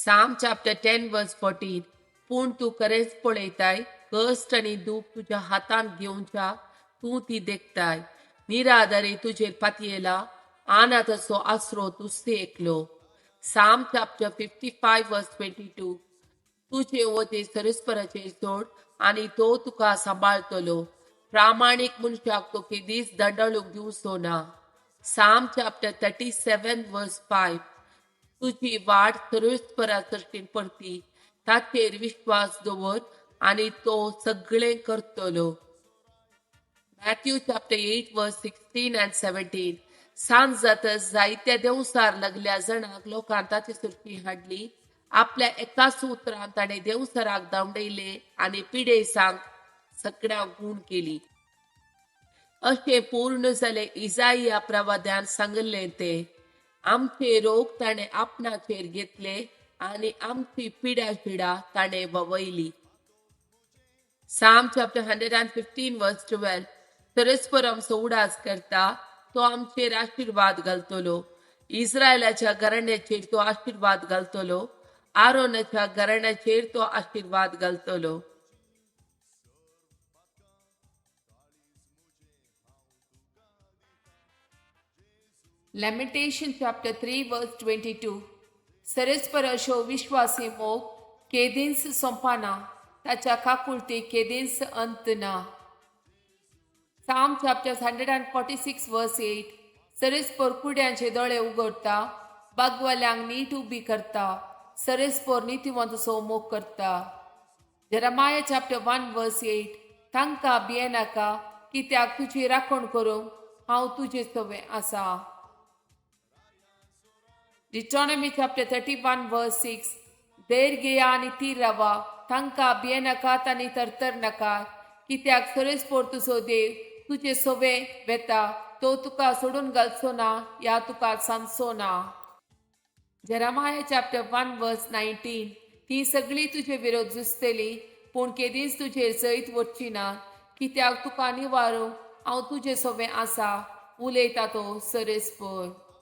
Psalm chapter 10 verse 14. पूण तूं खरेंच पळयताय, कश्ट आनी दूख तुज्या हातांत घेवच्या तूं ती देखताय. निराधारी तुजेर पातयेला, अनाथाचो आसरो तूं एकलो. Psalm chapter 55 verse 22. तुजें वजें सरस्पराचेर सोड आनी तो तुका सांबाळटलो. प्रामाणीक मनशाक तो केदीच दंडाळूंक दिवचो ना. Psalm chapter 37 verse 5. तुजी वाट सरस्परा सरशीन परती, ताचेर विश्वास दवर आनी तो सगळें करतलो. Matthew chapter 8 verse 16 and 17. सांज जातच जायत्या देंवचार लागल्या जाणांक लोकान ताचे सरशी हाडली. आपल्या एकाच उतरान ताणें देंवचाराक धांवडयले आनी पिडेसांक सगळ्यांक गूण केली. अशें पूर्ण जालें इजाइया प्रवाद्यान सांगिल्लें तें, आमचे रोग ताणें आपणाचेर घेतले आनी आमची पिडा शिडा ताणें ववयली. Psalm chapter 115 verse 12. सरस्पर आमचो उडास करता, तो आमचेर आशिर्वाद घालतलो. इस्रायलाच्या घराण्याचेर तो आशिर्वाद घालतलो, आरोनाच्या घराण्याचेर तो आशिर्वाद घालतलो. Lamentation chapter 3 verse 22. सरस्पर अशो विश्वासी मोग केदींच सोंपना, ताच्या काकुळटी केदींच अंत ना. Psalm chapter 146 verse 8. सरस्पर कुड्यांचे दोळे उगडटा, बागवाल्यांक नीट उबी करता, सरस्पर नितीवंतसो मोग करता. Jeremiah chapter 1 verse 8. तांकां भियेनाका, कित्याक तुजी राखण करूंक हांव तुजे सवें आसा. Deuteronomy chapter 31 verse 6. धैर्य घेया आनी थीर रावा, तांकां भियेनाकात आनी तरतर नाकात, कित्याक सरस्पर तुजो देव तुजे सवें वेता, तो तुका सोडून घालचो ना या तुका सांजचो ना. Jeremiah chapter 1 verse 19. ती सगळी तुजे विरोध झुजतली, पूण केदींच तुजेर जैत वचची ना, कित्याक तुका निवारूंक हांव तुजे सवें आसा, उलयता तो सरस्पर.